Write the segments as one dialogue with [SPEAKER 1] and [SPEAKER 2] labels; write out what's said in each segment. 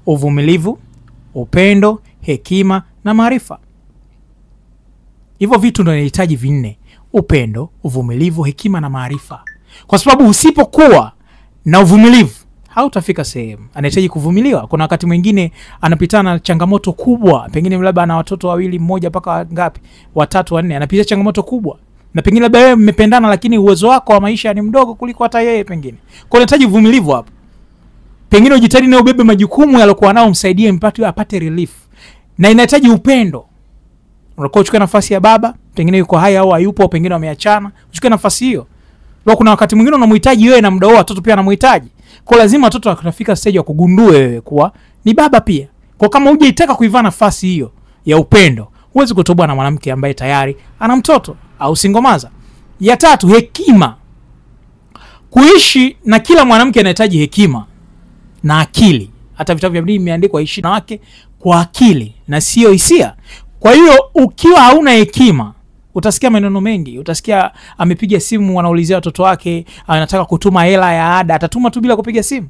[SPEAKER 1] Uvumilivu, upendo, hekima na maarifa. Hivyo vitu ndio inahitaji vinne: upendo, uvumilivu, hekima na maarifa. Kwa sababu usipokuwa na uvumilivu hautafika sehemu. Anahitaji kuvumiliwa. Kuna wakati mwingine anapitana na changamoto kubwa, pengine labda ana watoto wawili, mmoja mpaka ngapi, watatu, wanne, anapitia changamoto kubwa, na pengine labda wewe mmependana, lakini uwezo wako wa maisha ni mdogo kuliko hata yeye pengine. Kwa hiyo unahitaji uvumilivu hapo. Pengine ujitahidi na ubebe majukumu yalokuwa nao, msaidie mpate apate relief. Na inahitaji upendo. Unakuwa uchukue nafasi ya baba, pengine yuko hai au hayupo, pengine wameachana, uchukue nafasi hiyo. Kwa kuna wakati mwingine unamhitaji wewe na muda huo watoto pia anamhitaji. Kwa lazima watoto watafika stage ya kugundua wewe kuwa ni baba pia. Kwa kama hujaitaka kuivaa nafasi hiyo ya upendo, huwezi kutoboa na mwanamke ambaye tayari ana mtoto au singomaza. Ya tatu, hekima. Kuishi na kila mwanamke anahitaji hekima na akili. Hata vitabu vya dini vimeandikwa ishi na wake kwa akili na sio hisia. Kwa hiyo ukiwa hauna hekima utasikia maneno mengi, utasikia amepiga simu, wanaulizia watoto wake, anataka kutuma hela ya ada, atatuma tu bila kupiga simu,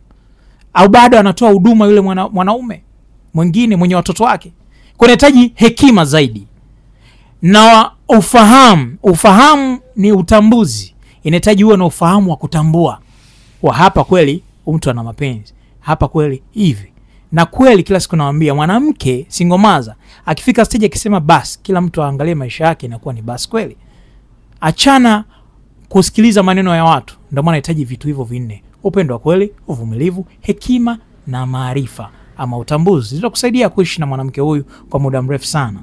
[SPEAKER 1] au bado anatoa huduma yule mwanaume mwingine mwenye watoto wake. Kwa inahitaji hekima zaidi na ufahamu. Ufahamu ni utambuzi, inahitaji uwe na ufahamu wa kutambua wa hapa kweli mtu ana mapenzi, hapa kweli hivi. Na kweli kila siku nawaambia mwanamke singomaza akifika stage akisema basi, kila mtu aangalie maisha yake, inakuwa ni basi kweli. Achana kusikiliza maneno ya watu. Ndio maana inahitaji vitu hivyo vinne: upendo wa kweli, uvumilivu, hekima na maarifa ama utambuzi. Zitakusaidia kuishi na mwanamke huyu kwa muda mrefu sana.